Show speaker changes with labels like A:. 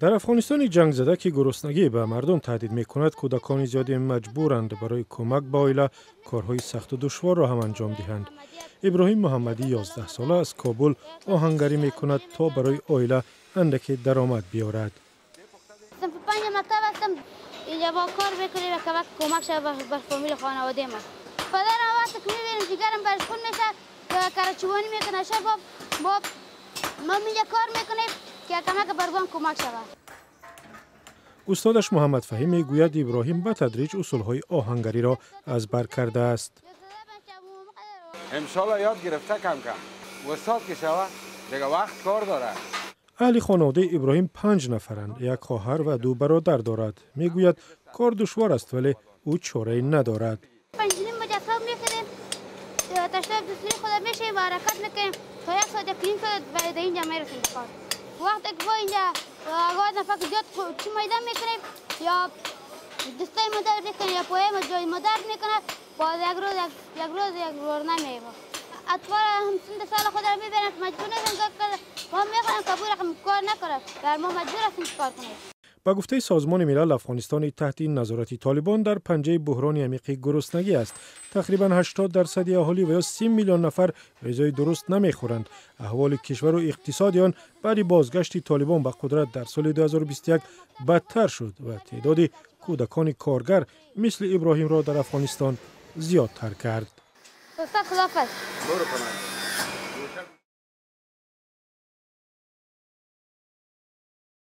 A: Дар Афғонистони ҷангзада, ки гуруснагӣ ба мардум таҳдид мекунад, кӯдакони зиёде маҷбуранд барои кӯмак ба оила корҳои сахту душворро ҳам анҷом диҳанд. Иброҳим Муҳаммадӣ, 11сола, аз Кобул оҳангарӣ мекунад, то барои оила андаке даромад биёрад.
B: صنف 5 مکتب هستم. اینجا با کار میکنیم که کمک شود بر فامیل خانواده ما. پدرم وقتی که میبینیم جگرم برش خون میشه، کراچوانی میکنه. شب با ما اینجا کار میکنیم که کمک برگان کمک شود.
A: Устодаш Муҳаммад Фаҳим мегӯяд, Иброҳим ба тадриҷ усулҳои оҳангариро аз бар кардааст.
C: انشالله یاد گرفته کم کم. استاد که شوه دیگه وقت کار داره.
A: Аҳли хонаводаи Иброҳим панҷ нафаранд. Як хоҳар ва ду бародар дорад. Мегӯяд, кор душвор аст, вале ӯ чорае надорад.
B: 5:30 بجه صبح میخوریم، تشتاب دستوری خود میشیم و حرکت میکنیم تا یک ساعت، 1.5 ساعت و در اینجا میرسیم به کار. وقتی که با اینجا اگه نفر زیاد چی میدان میکنیم، یا دستای ما درد میکنه یا پای ما جای ما درد میکنه. باز یک روز یک روز یک روز نمیایم. اطفال هم سن سال خود را میبینن که مجبور نیستن کار. ما میخوایم که رقم کار نکنه، در ما مجبور هستیم که کار کنیم.
A: Ба гуфтаи Созмони Милал, Афғонистони таҳти назорати Толибон дар панҷаи буҳрони амиқи гуруснагӣ аст. Тақрибан 80 дарсади аҳолӣ ва ё 30 миллион нафар ғизои дуруст намехӯранд. Аҳволи кишвару иқтисоди он баъди бозгашти Толибон ба қудрат дар соли 2021 бадтар шуд ва теъдоди кӯдакони коргар мисли Иброҳимро дар Афғонистон зиёдтар кард.
B: استاد، خداحافظ.
C: برو پناه.